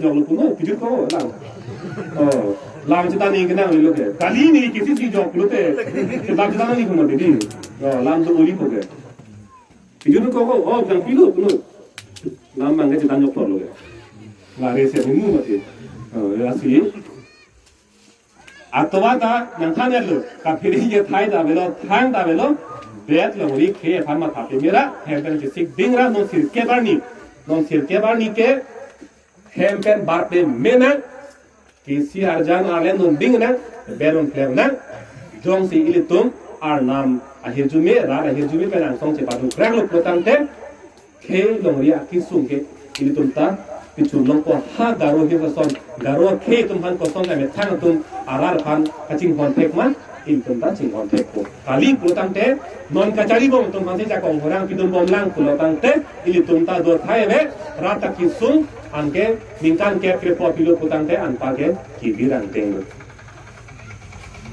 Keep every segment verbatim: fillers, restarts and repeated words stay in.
joklo puno, pijut ko lang. Oh, lang chethan ni kenang lo ke. Kali ni kisi si joklo te. Sebab chethan ni puno didi. Oh, lang do uli ko ke. Pijut ko ko, oh, kang pilo puno. Lang mang ke chethan joklo ke. Lare se ni mu mati. Oh, ya si. Atowa ta nangthan-etlo, kaphere akhei ta avelo, thang ta avelo, bet longri khei aphan matha peme ra, hem pen chesik ding ra, non sirkep arni, non sirkep arni ke, hem pen bar peme nang, kisi arjan arle non ding nang, bet non kler nang, jongsi ilitum arnam ahirjume, rat ahirjume pen angsong chepadukraklo pulotangte, khei longri akesung ke ilitum ta pichun longpo, ha Garo akhei ason, Garo akhei atum aphan koson kemethang atum arat aphan kachinghon thek ma, ilitum ta chinghon thekpo. Kali pulotangte non kachari bom atum aphansi jakong horang pidun bomlang pulotangte ilitum ta do thai ave, rat akesung anke ningkan kep krepo pilo pulotangte anparke kevir angtenglo.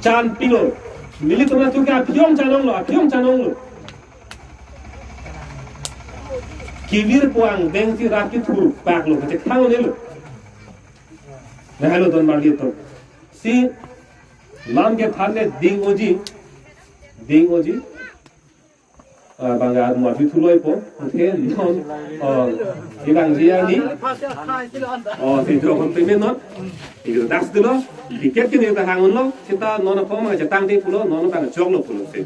Chan pilo. Nelitum atu ke aphi-ong chan onglo, aphi-ong chan onglo. Kevir pu angdeng si rat kethur paklo, kachethang un-elo. Nahelo donmarli atum. Si lam kethanle ding oji, ding oji. Ah, bang ya mo api thuloi po, oke, non, oh, ilang dia ni, oh, si jokon peme non, ilang das dolo, ticket ke ni ta hang unlo, seta non apa ma chetang te pulo, non bang joklo pulo si.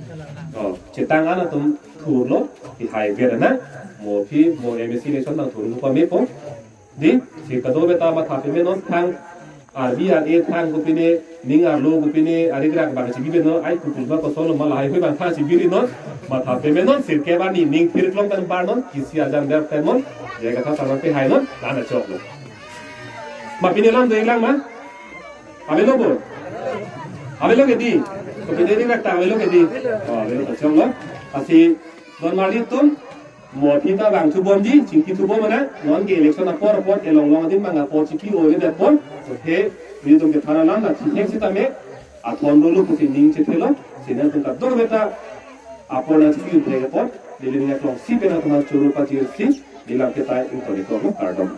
Oh, chetang an atum thurlo, ti hai ver na, mo aphi, mo M A C election bang thur nu pa me po. Di, si kadokave ta matha peme non thang, arbi ar-e thang kopine, ning arlo kopine, ari krak bang chibi non, ai kupul ba kosolo ma lahai hui bang thang chibi non, matha peme non, sirkep arni ning thir klong pen bar non, kisi arjan ber pen non, je katha sama pe hai non, lana choklo. Ma pine lam do ilang ma? Avelo bo? Avelo ke di? Kopine ning krak ta avelo ke di? Oh, avelo ta choklo. Asi, donmarli atum, mo aphi ta bang thubomji, chingki thubom ana, non ke election apor apor, kelong long adim bang apor chingki ore det pon, he, nelitum kethan alam na thithek sitame, athon dolo pusi ning chethelo, si nelitum kadokave ta, apor na chingki thek apor, neli ning aklong si pen atum choro pajirsi, neli lam ke tai ingtoni ko, kardom.